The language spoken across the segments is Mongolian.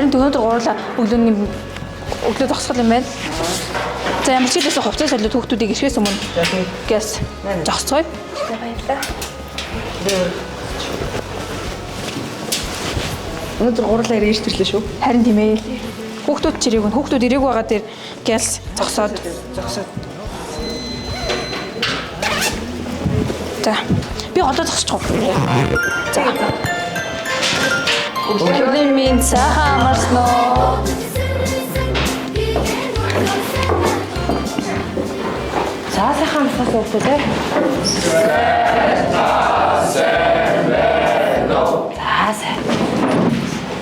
Харин өнөөдөр гурлаа өглөөний өглөө зогсгол юм байна. За ямар ч хэлээс хувцас солиод хүүхдүүдийг ирэхээс өмнө гэс зогсцгоё. За баярлалаа. Өнөөдөр гурлаа ирж ирлээ шүү. Харин тийм ээ. Хүүхдүүд ч ирээгүй. Хүүхдүүд ирээгүй байгаа дээр гялс зогсоод. Зогсоод. За. Би голоо зогсчих уу? За. Өглөөний минь сайхан амарсан уу? За сайхан амарсан уу те? За сайн.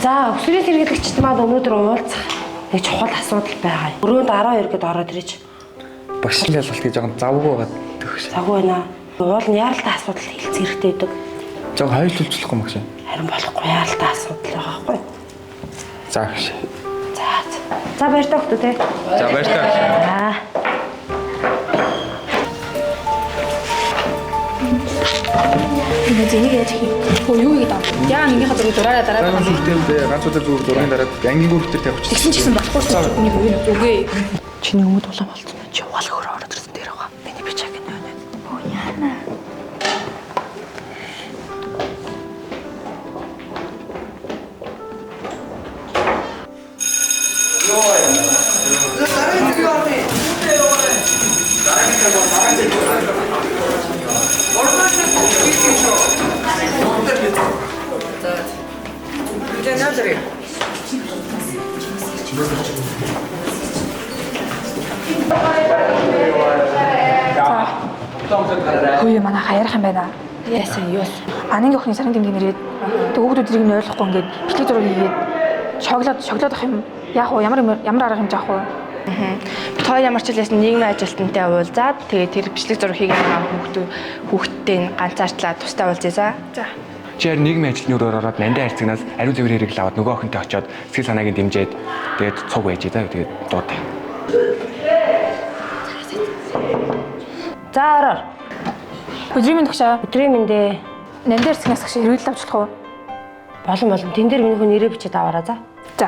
За өсвөрийн сэргийлэгчид маань өнөөдөр уулзах нэг чухал асуудал байгаа. Өрөөнд 12 гээд ороод ирэж. Багшийн ялгалт гэж жоохон завгүй байгаад төгш. Завгүй байна. Уул нь яаралтай асуудал хэлцэх хэрэгтэй байдаг. Жоохон хоёулуулчихлахгүй багш. Харин болохгүй яаралтай асуудал байгаа байхгүй. За багш. За. За баяртай хөлтөө те. За баярлалаа багш. За. Энэ зэнийг яаж хий? Хөө юу хийгээд байгаа юм? Яа нэгнийхээ зургийг дураараа дараа Ганц зүрхтэй ганц удаа зүгээр зургийн дараад ангийн гүрх дээр тавьчих. Тэгсэн ч гэсэн болохгүй шүү. Хүний үгүй үгүй. Чиний өмд улаан болцсон байна. Чи угаал хөрөө ороод ирсэн дээр байгаа. Миний бичаг нь байна. Өө яана. Хөөе манай хаярах юм байна. Яасан юу? Анангийн охины сарын тэмдэг нэрээд тэг хүүхдүүд тэрийг нь ойлгохгүй ингээд бичлэг зураг хийгээд шоглоод шоглоод ах юм. Яах вэ? Ямар ямар арга хэмжээ авах вэ? Бит хоёр ямар ч хэлсэн нийгмийн ажилтнтай уулзаад тэгээ тэр бичлэг зураг хийгээд байгаа хүүхдүүд хүүхдтэй нь ганцаартлаа тустай уулзъя за. За. Чи харин нийгмийн ажилтны өрөөр ороод нандаа хайрцагнаас ариун цэвэр хэрэг л аваад нөгөө охинтой очиод сэтгэл санааг нь дэмжиэд тэгээд цуг байж та тэгээд дуутай. За ороор. Өдрийн мэнд багшаа. Өдрийн мэндээ. Нандаа хайрцагнаас багш хэрэгэл авч болох уу? Болон болон тэн дээр миний хүн нэрээ бичээд аваарай за. За.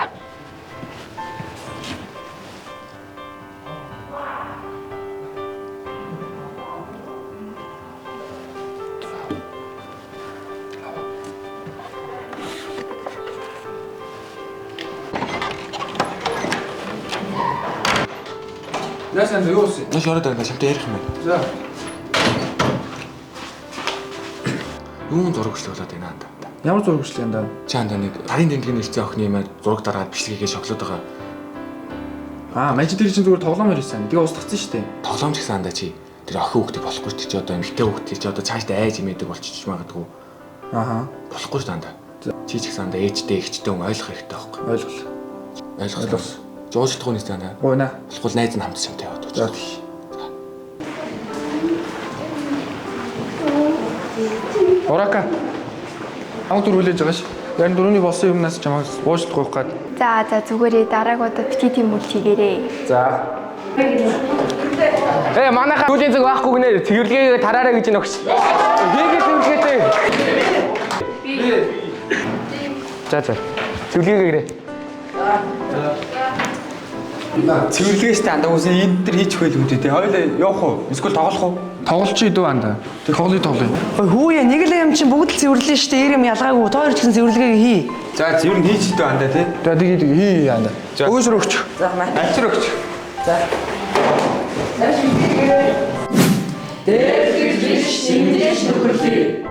Яасан юу вэ? Наш ороод байна шамтай ярих юм байна. За. Юун зураг бичлэг болоод байна анда. Ямар зураг бичлэг юм да? Чи анда нэг тарын тэмдгийн нэрцэн охины юмар зураг дараад бичлэгээ шоглоод байгаа. Аа, мажид тэр чинь зүгээр тоглоом ярьсан. Тэгээ устгацсан шүү дээ. Тоглоомч гэсэн анда чи тэр охин хүүхдийг болохгүй шүү дээ. Чи одоо эмэгтэй хүүхдийг чи одоо цаашдаа айж имээдэг болчих магадгүй. Ааха. Болохгүй шүү дээ анда. Чи ч гэсэн анда ээжтэй эгчтэй хүн ойлгох хэрэгтэй байхгүй. Ойлголоо. Ойлгох. Жуучлах уу нэстэ анда. Гуйна. Болохгүй найз нь хамт шамтай яваад За өгч. тийш. Урака. Ам түр хүлээж байгаа ш. Яг дөрөвний болсон юмнаас чамайг уучлах гуйх гад. За за зүгээрээ дарааг удаа бити тийм үйл хийгээрэй. За. Э манайхаа сүүлийн зүг байхгүй гинэ цэвэрлэгээ тараарай гэж нөхч. Хийгээ цэвэрлэгээтэй. За за. Цэвэрлэгээ гэрээ. Цэвэрлэгээстэй андаа үсэн энэ төр хийчих байл үү те. Хоёул явах уу? Эсвэл тоглох уу? Тоглолч идүү анда. Тоглоё тоглоё. Ой хүүе нэг л юм чинь бүгд л цэвэрлэн штэ ер юм ялгаагүй. Та хоёр ч гэсэн цэвэрлэгээ хий. За ер нь хийчих дөө андаа те. За тгий тгий хий анда. Өөсөр өгч. За маа. Альчир өгч. Дээрж биш, дэмжиж нөхөрлөе.